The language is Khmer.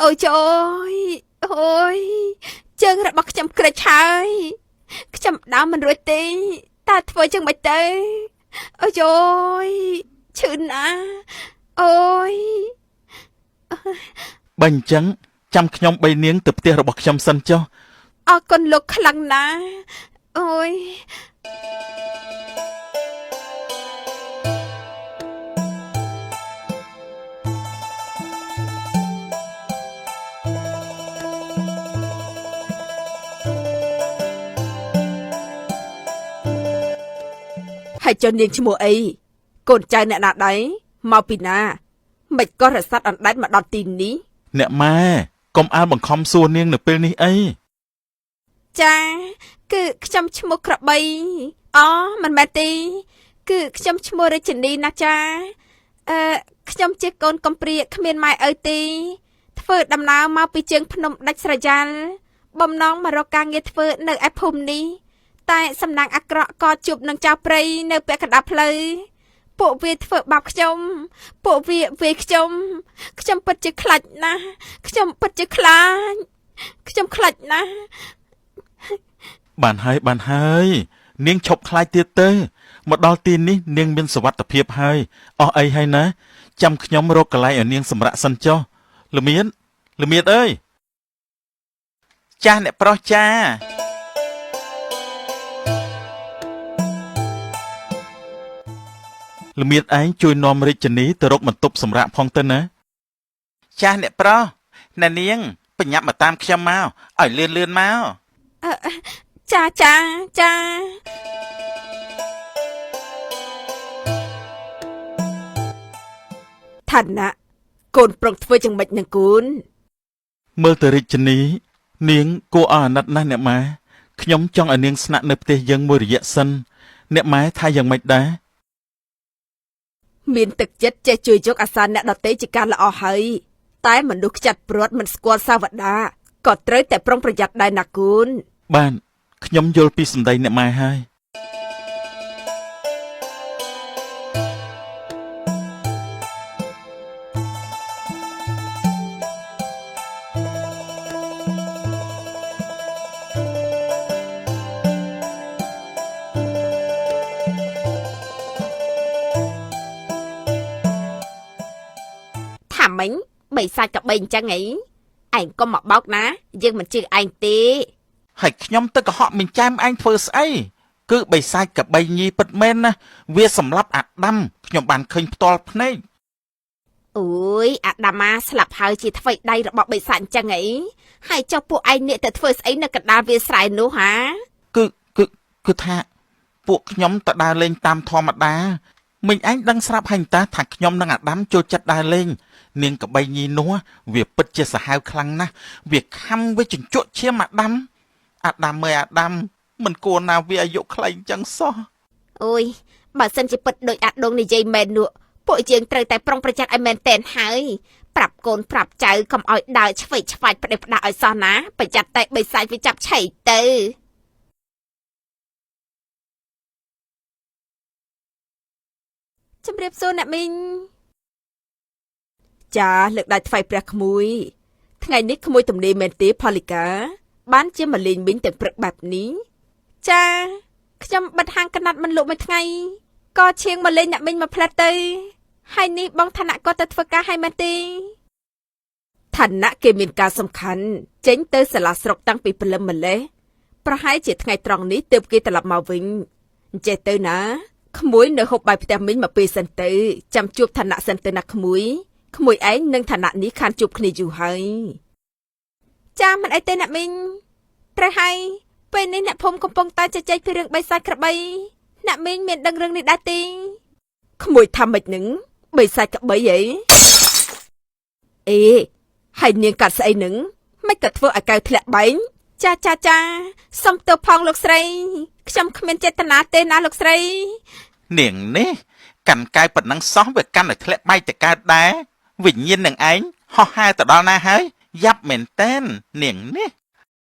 អូយចុយអូយជើងរបស់ខ្ញុំក្រិចហើយខ្ញុំដើរមិនរួចទេតើធ្វើយ៉ាងម៉េចទៅអូយយឈឺណាស់អូយ បើអញ្ចឹងចាំខ្ញុំបីនាងទៅផ្ទះរបស់ខ្ញុំសិនចុះ អរគុណលោកខ្លាំងណាស់អូយហើយចុះនាងឈ្មោះអីកូនចៅអ្នកណាដែរមកពីណាមិនក៏រសាត់អណ្ដែតមកដល់ទីនេះ អ្នកម៉ែកុំអាលបង្ខំសួរនាងនៅពេលនេះអី ចាគឺខ្ញុំឈ្មោះក្របីអូមិនមែនទេគឺខ្ញុំឈ្មោះរាជិនីណាចាអឺខ្ញុំជាកូនកំព្រាគ្មានម៉ែឪទេធ្វើដំណើរមកពីជើងភ្នំដាច់ស្រយាលបំណងមករកការងារធ្វើនៅឯភូមិនេះតែសំណាងអាក្រក់ក៏ជួបនឹងចៅព្រៃនៅពាក់កណ្ដាលផ្លូវពួកវាធ្វើបាបខ្ញុំពួកវាវាយខ្ញុំខ្ញុំពិតជាខ្លាចណាស់ខ្ញុំពិតជាខ្លាចខ្ញុំខ្លាចណាស់ បានហើយបានហើយនាងឈប់ខ្លាចទៀតទៅមកដល់ទីនេះនាងមានសុវត្ថិភាពហើយអស់អីហើយណាចាំខ្ញុំរកកន្លែងឲ្យនាងសម្រាកសិនចុះល្មៀតល្មៀតអើយចាស់អ្នកប្រុសចាល្មៀតឯងជួយនាំរាជនីទៅរកបន្ទប់សម្រាកផងទៅណាចាស់អ្នកប្រុសអ្នកនាងបញ្ញាប់មកតាមខ្ញុំមកឲ្យលឿនលឿនមក អឺចាចាចាឋានៈកូនប្រុងធ្វើយ៉ាងម៉េចនឹងកូន មើលទៅរាជនីនាងគួរឲ្យអាណិតណាស់អ្នកម៉ែខ្ញុំចង់ឲ្យនាងស្នាក់នៅផ្ទះយើងមួយរយៈសិនអ្នកម៉ែថាយ៉ាងម៉េចដែរ មានទឹកចិត្តចេះជួយយកអាសាអ្នកដទៃជាការល្អហើយតែមនុស្សខ្ចាត់ព្រាត់មិនស្គាល់សាវតាក៏ត្រូវតែប្រុងប្រយ័ត្នដែរណាកូន បានខ្ញុំយល់ពីសម្ដីអ្នកម៉ែហើយ ថាមិញបីសាច់ក៏បីអញ្ចឹងអីឯងកុំមកបោកណាយើងមិនជឿឯងទេ ហើយខ្ញុំទៅកុហកមីងចែមឯងធ្វើស្អីគឺបិសាចកបីញីពិតមែនណាវាសម្លាប់អាដាមខ្ញុំបានឃើញផ្ទាល់ភ្នែក អូយអាដាម៉ាស្លាប់ហើយជាថ្វីដៃរបស់បិសាចអញ្ចឹងអីហើយចុះពួកឯងនេះទៅធ្វើស្អីនៅកណ្ដាលវាលស្រែនោះហា គឺគឺគឺថាពួកខ្ញុំទៅដើរលេងតាមធម្មតាមីងឯងដឹងស្រាប់ហើយតាថាខ្ញុំនិងអាដាមចូលចិត្តដើរលេងនាងកបីញីនោះវាពិតជាសាហាវខ្លាំងណាស់វាខំវាជញ្ជក់ឈាមអាដាមអាដាមមើលអាដាមមិនគួរណាវាអាយុខ្លីអញ្ចឹងសោះ អូយបើសិនជាពិតដូចអាដងនិយាយមែននោះពួកយើងត្រូវតែប្រុងប្រយ័ត្នឲ្យមែនតែនហើយប្រាប់កូនប្រាប់ចៅកុំឲ្យដើរឆ្វេងឆ្វាច់ផ្ដេសផ្ដាសឲ្យសោះណាប្រយ័ត្នតែបិសាចវាចាប់ឆៃទៅជំរាបសួរអ្នកមីងចាលើកដៃថ្វាយព្រះក្មួយថ្ងៃនេះក្មួយទំនេរមែនទេផលិកា បានជាមកលេងមីងទាំងព្រឹកបែបនេះចាខ្ញុំបិទហាងកណាត់មិនលក់មួយថ្ងៃក៏ឈៀងមកលេងអ្នកមីងមកផ្លែតទៅហើយនេះបងឋានៈគាត់ទៅធ្វើការឲ្យមែនទេឋានៈគេមានការសំខាន់ចេញទៅសាលាស្រុកតាំងពីព្រលឹមម្លេះប្រហែលជាថ្ងៃត្រង់នេះទើបគេត្រឡប់មកវិញអញ្ចេះទៅណាក្មួយនៅហូបបាយផ្ទះមីងមកពេលសិនទៅចាំជួបឋានៈសិនទៅណាក្មួយក្មួយឯងនិងឋានៈនេះខានជួបគ្នាយូរហើយចាមិនអីទេអ្នកមីងត្រូវហើយពេលនេះអ្នកភូមិកំពុងតែជជែកពីរឿងបិសាចក្របីអ្នកមីងមានដឹងរឿងនេះដែរទេក្មួយថាម៉េចនឹងបិសាចក្របីអីអេហើយនាងកាត់ស្អីនឹងមិនក៏ធ្វើឲ្យកៅធ្លាក់បែងចាចាចាសុំទោសផងលោកស្រីខ្ញុំគ្មានចេតនាទេណាលោកស្រី នាងនេះកាន់កាយប៉ុណ្ណឹងសោះវាកាន់តែធ្លាក់បែកទៅកើតដែរវិញ្ញាណនឹងឯងហោះហើរទៅដល់ណាហើយយ៉ាប់មែនតែននាងនេះ